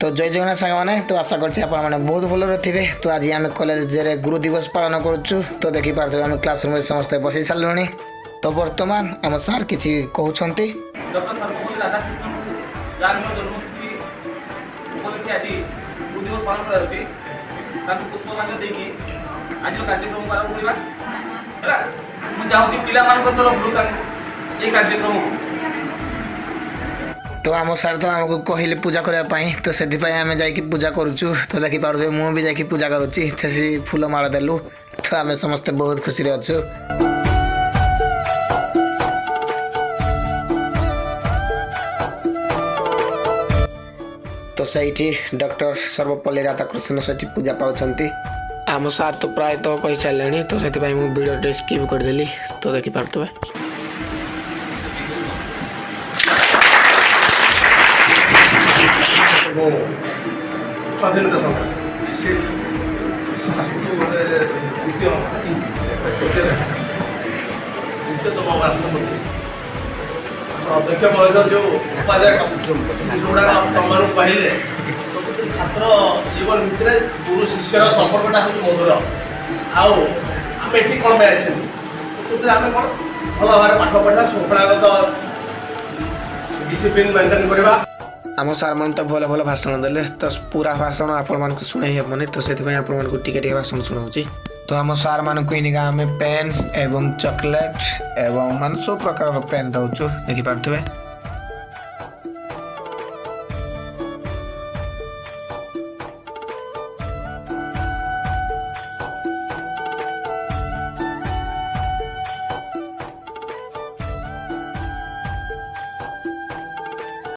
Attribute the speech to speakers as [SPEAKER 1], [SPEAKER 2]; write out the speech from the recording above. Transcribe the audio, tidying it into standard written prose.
[SPEAKER 1] ତ ଜୟ ଜଗନ୍ନାଥ ସାଙ୍ଗମାନେ। ତ ଆଶା କରୁଛି ଆପଣମାନେ ବହୁତ ଭଲରେ ଥିବେ। ତ ଆଜି ଆମେ କଲେଜରେ ଗୁରୁ ଦିବସ ପାଳନ କରୁଛୁ। ତ ଦେଖିପାରୁଥିବେ, ଆମେ କ୍ଲାସ ରୁମ୍ରେ ସମସ୍ତେ ବସି ସାରିଲୁଣି। ତ ବର୍ତ୍ତମାନ ଆମ ସାର୍ କିଛି କହୁଛନ୍ତି।
[SPEAKER 2] ଡକ୍ଟର ସର୍ବପଲ୍ଲୀ ରାଧାକୃଷ୍ଣଙ୍କୁ, ଯାହାର ଜନ୍ମତିଥି ଉପଲକ୍ଷେ ଆଜି ଗୁରୁ ଦିବସ ପାଳନ କରାଯାଉଛି, ତାଙ୍କୁ ପୁଷ୍ପମାଲ୍ୟ ଦେଇକି ଆଜିର କାର୍ଯ୍ୟକ୍ରମକୁ ଆରମ୍ଭ କରିବା। ହେଲା, ମୁଁ ଚାହୁଁଛି ପିଲାମାନଙ୍କ ତରଫରୁ ତାଙ୍କୁ ଏଇ କାର୍ଯ୍ୟକ୍ରମକୁ
[SPEAKER 1] ତ ଆମ ସାର୍ ତ ଆମକୁ କହିଲେ ପୂଜା କରିବା ପାଇଁ, ତ ସେଥିପାଇଁ ଆମେ ଯାଇକି ପୂଜା କରୁଛୁ। ତ ଦେଖିପାରୁଥିବେ, ମୁଁ ବି ଯାଇକି ପୂଜା କରୁଛି। ତ ସେ ଫୁଲ ମାଳ ଦେଲୁ, ତ ଆମେ ସମସ୍ତେ ବହୁତ ଖୁସିରେ ଅଛୁ। ତ ସେଇଠି ଡକ୍ଟର ସର୍ବପଲ୍ଲୀ ରାଧାକୃଷ୍ଣ ସେଠି ପୂଜା ପାଉଛନ୍ତି। ଆମ ସାର୍ ତ ପ୍ରାୟତଃ କହିସାରିଲେଣି, ତ ସେଥିପାଇଁ ମୁଁ ଭିଡ଼ିଓଟି ସ୍କିପ୍ କରିଦେଲି। ତ ଦେଖିପାରୁଥିବେ।
[SPEAKER 3] ମୁଁ ସ୍ୱାଧୀନତା ସଂଗ୍ରାମ ସେ ଦ୍ୱିତୀୟ ଦ୍ୱିତୀୟତମ ରାଷ୍ଟ୍ରପତି। ଅଧ୍ୟକ୍ଷ ମହୋଦୟ ଯେଉଁ ଉପାଧ୍ୟାୟ ଯୋଉଗୁଡ଼ାକ ତମମାନଙ୍କୁ କହିଲେ, ପ୍ରକୃତରେ ଛାତ୍ର ଜୀବନ ଭିତରେ ଗୁରୁ ଶିଷ୍ୟର ସମ୍ପର୍କଟା ହେଉଛି ମଧୁର। ଆଉ ଆମେ ଏଠି କ'ଣ ପାଇଁ ଆସିଛନ୍ତି? ପ୍ରକୃତରେ ଆମେ କ'ଣ ଭଲ ଭାବରେ ପାଠ ପଢ଼ିବା, ଶୃଙ୍ଖଳାଗତ ଡିସିପ୍ଲିନ୍ ମେଣ୍ଟେନ୍ କରିବା।
[SPEAKER 1] ଆମ ସାର୍ମାନେ ତ ଭଲ ଭଲ ଭାଷଣ ଦେଲେ। ତ ପୁରା ଭାଷଣ ଆପଣମାନଙ୍କୁ ଶୁଣେଇ ହେବନି, ତ ସେଥିପାଇଁ ଆପଣମାନଙ୍କୁ ଟିକେ ଟିକେ ଭାଷଣ ଶୁଣାଉଛି। ତ ଆମ ସାର୍ମାନଙ୍କୁ ଏଇନିକା ଆମେ ପେନ୍ ଏବଂ ଚକୋଲେଟ୍ ଏବଂ ମାନେ ସବୁ ପ୍ରକାରର ପେନ୍ ଦେଉଛୁ, ଦେଖିପାରୁଥିବେ।